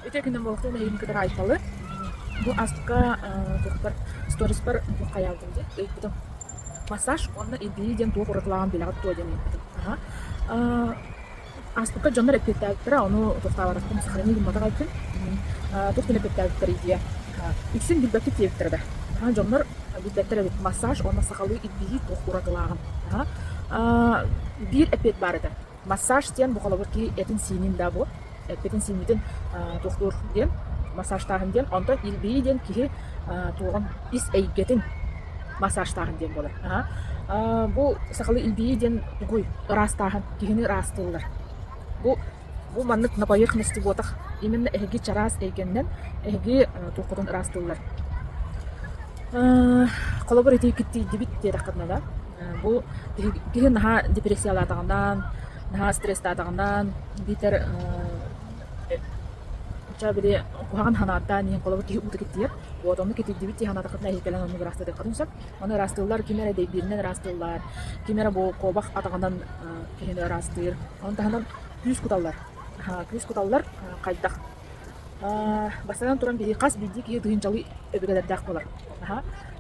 Ити күнүн буолуохтун эһигини кытары Айталы. Бу ааспыкка туохпар сториспар туох хайаабытым дии ыйыппытым. Массаж уонна илбийии диэн туох уратылааҕын билэҕит дуо диэн ыйыппытым. Аһа. Ааспыкка дьоннор эппиэттээбиттэрэ, ону туохтаабатахпын сохранить гымматах эбиппин. Туох диэн эппиэттээбиттэрий диye. Үксүн билбэппит диэбиттэрэ да. Аһа, дьоннор билбэттэр эбит. Массаж уонна сахалыы илбийии туох уратылааҕын. Аһа. Биир эппиэт баар этэ. Массаж диэн бу холобур киһи этин-сиинин да бу эппитин-сииммитин туохтуур диэн массажтааһын диэн. Онтон илбийии диэн киһи туоҕун ис эйгэтин массажтааһын диэн буолар. Бу сахалыы илбийии диэн тугуй? Ыраастааһын, киһини ыраастыыллар. Бу бу маннык на поверхности буотах именно эһиги чараас эйгэннэн эһиги туоххутун ыраастыыллар. Холобур ити киттийдибит диэтэххитинэ да бу киһи наһаа депрессиялаатаҕынан, наһаа стресстаатаҕынан, биитэр ча били куһаҕан санааттаан иһин холобур киһи уута киттийэр. Вот онно китийдибит дии санаатаххытына эһиги кэлэн оннук ыраастатыаххытын сөп. Ону ыраастыыллар, ким эрэ дэйбииринэн ыраастыыллар, ким эрэ бу куобах атаҕынан киһини ыраастыыр. Ону таһынан күүс куталлар. Күүс куталлар хайдах Бастатан туран биһиги хас биирдии киһи тыһыынчалыы өбүгэлэрдээх буолар.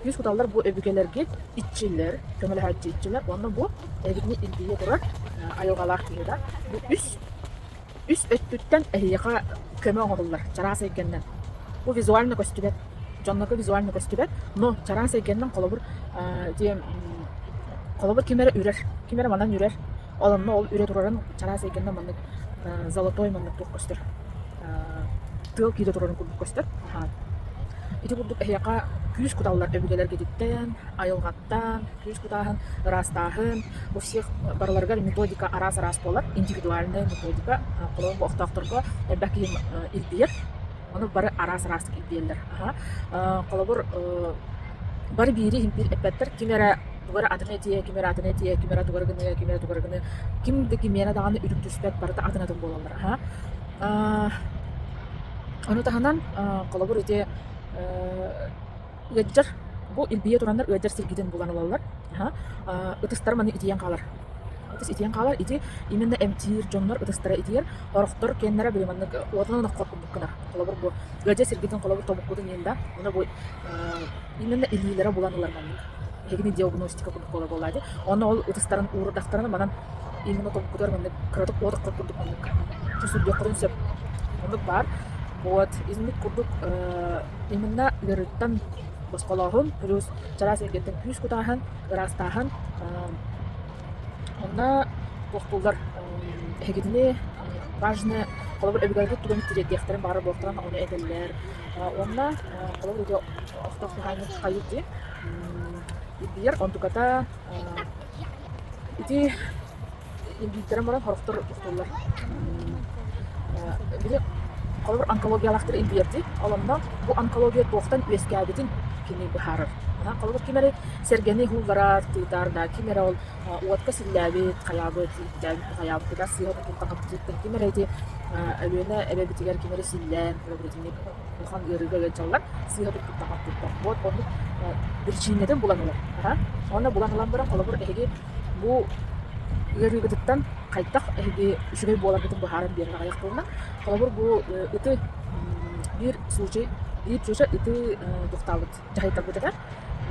Күүс куталлар бу өбүгэлэргит иччилэр, көмөлөһөөччү иччилэр уонна бу эһигини илдьийэ турар айылҕалаах киһи да бу үс үс өттүттэн эһиэхэ көмө оҥоһуллар чараас эйгэннэн. Бу визуально көстүбэт, дьоннорго визуально көстүбэт, но чараас эйгэннэн холобур ити холобур ким эрэ үрэр, ким эрэ манан үрэр, ол онно ол үрэ турарын чараас эйгэннэн маннык золотой маннык туох көстөр тыал киирэ турарын курдук көстөр. Ити курдук эһиэхэ күүс куталлар өбүгэлэргититтэн, айылҕаттан, күүс кутааһын, ыраастааһын, у всех барыларыгар методика араас-араас буолар, индивидуальная методика. Холобур, бу охтоохторго элбэх киһи илбийэр, ону бары араас-араастык илбийэллэр. Холобур, бары биири иһин биир эппэттэр, ким эрэ тугу эрэ атын этиэ, ким эрэ атын этиэ, ким эрэ тугу эрэ гыныа, ким эрэ тугу эрэ гыныа, ким да кимиэнэ даҕаны үрүктүспэт, барыта атын-атын буолаллар. Ону таһынан, холобур, ити ыалдьар, бу илбийэ тураннар ыалдьар сиргитин булан ылаллар. Ытыстара маны итийэн хаалар. Ытыс итийэн хаалар, ити именно эмтиир дьоннор ытыстара итийэр. Орохтор киэннэрэ били маннык уотунан оххор курдук гынар. Холобур, бу ыалдьар сиргитин холобур тобуккутун иһин да, уонна бу именно илиилэрэ булан ылар маннык. Эһигини диагностика курдук буола буоллаа дии. Онно ол ытыстарын уурдахтарына манан именно тобуккутугар маннык кыратык уот оххор курдук маннык сүрдүөххүтүн сөп. Оннук баар. Вот инник курдук именно ыарыыттан босхолооһун плюс чараас эйгэттэн күүс кутааһын, ыраастааһын онно туохтууллар эһигитини важное холобур өбүгэлэрбит тугун тириэрдиэхтэрин баҕарар буолтаран ону этэллэр. Уонна холобур ити охтоох хаһаайын хайыт дии Илбийэр онтуката ити илбийтэрэн баран сорохтор тохтууллар. Били холобур онкологиялаахтары илбийэрдии. Ол онно бу онкология туохтан үөскээбитин кини быһаарар. Холобур ким эрэ сэргэни уһуулларар, тыытар да, ким эрэ ол уотка силлээбит, хайаабыт, хайаабыт да сыыһа туттан ким эрэ ити Өлүөнэ эбэбитигэр ким эрэ силлээн, холобур итинник улахан ыарыыга ыалдьаллар, сыыһа туттахха туттар. Вот оннук биричиинэтин булан ылар. Аха. Уонна булан ылан баран, холобур, эһиги бу ыарыыгытыттан хайдах эһиги үчүгэй буоларгытын быһааран биэрэр аҕыйах буолла. Холобур, бу ыты биир случай, биир чууча ыты туохтаабыт, дьаһайтарбыт этэ,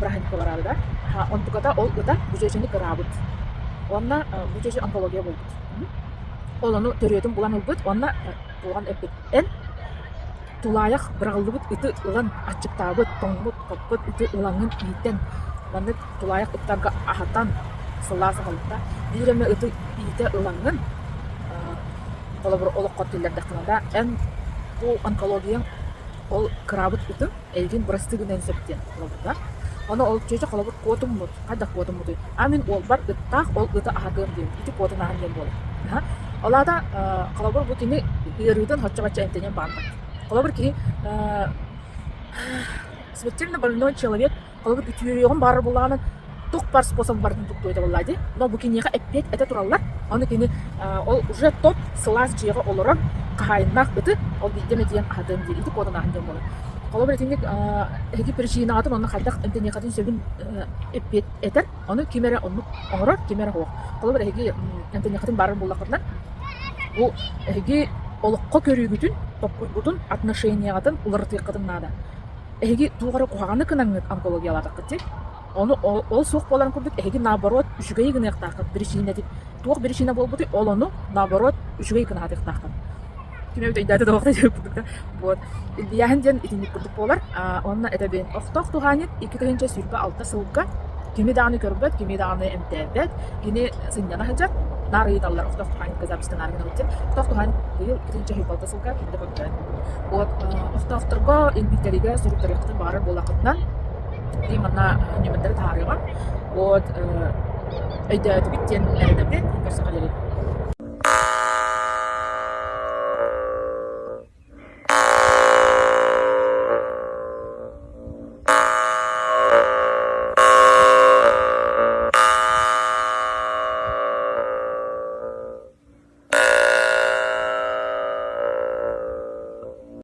бырааһынньыкка бараары да. Онтуката ол ыта бу чүөчэни кыраабыт. Уонна бу чүөчэ онкология буолбут. Ол ону төрүөтүн булан ылбыт уонна туоҕан эппит. Эн Тулаайах быраҕыллыбыт ыты ылан аччыктаабыт, тоҥмут, хоппут ыты ылаҥҥын иитэн, маннык тулаайах ыттарга аһатан сылаас аҕалта. Биир эмэ ыты иитэ ылаҥҥын, холобур, олоххор киллэрдэххинэ да, эн бу онкологияҥ ол кыраабыт ытыҥ эйигин бырастыы гыныан сөп диэн холобурга. Ону ол чүөчэ холобур куотуммут, хайдах куотуммутуй? А мин уолбар ыттаах ол ыты аһатыам диэн, ити куотунааһын диэн буолар. Аһа. Ол аата, холобур, бу кини ыарыытын соччо-бачча эмтэниэн баҕарбат. Холобур, киһи смертельно больной человек, холобур, үтүөрүөҕүн баҕарар буоллаҕына, туох баар способ барытын туттуо этэ буоллаа дии. Но бу киниэхэ эппиэт этэ тураллар. Ону кини ол уже тот сылаас дьиэҕэ олорон хаһаайыннаах ыты ол биирдэ эмэ тиийэн аһатыам диир. Ити куотанааһын диэн буолар. Холобур, итинник эһиги причинаҕытын онно хайдах эмтэниэххитин сөбүн эппиэт этэр. Ону ким эрэ оннук оҥорор, ким эрэ суох. Холобур, эһиги эмтэниэххитин баарар буоллаххытына, бу эһиги олоххо көрүүгүтүн. Токкуйгутун, отношениеҕытын уларытыаххытын наада. Эһиги туох эрэ куһаҕаны гынаҥҥыт онкологиялаатаххыт дии. Ону ол суох буоларын курдук эһиги наоборот үчүгэйи гыныахтааххыт биричиинэтин туох биричиинэ буолбутуй ол ону наоборот үчүгэй гына сатыахтааххыт. Ким эбит өйдөөтө да курдук да. Вот. Илбийээһин диэн итинник курдук буолар. Онно этэбин охтоох туһаанньыт 2026 сылга кими даҕаны көрбөт, кими даҕаны эмтээбэт, кини сынньана сылдьар, наар ыйыталлар охтоох туһаанньыкка записка наар гынабыт диэн. Охтоох туһаанньыт быйыл 2026 сылга кими да көрбөт. Вот охтоохторго илбийтэригэр суруктарыаххытын баҕарар буоллаххытына и манна нүөмэрдэри таһаарыаҕым. Вот өйдөөтүгүт диэн эрэнэбин. Көрсөххө диэри.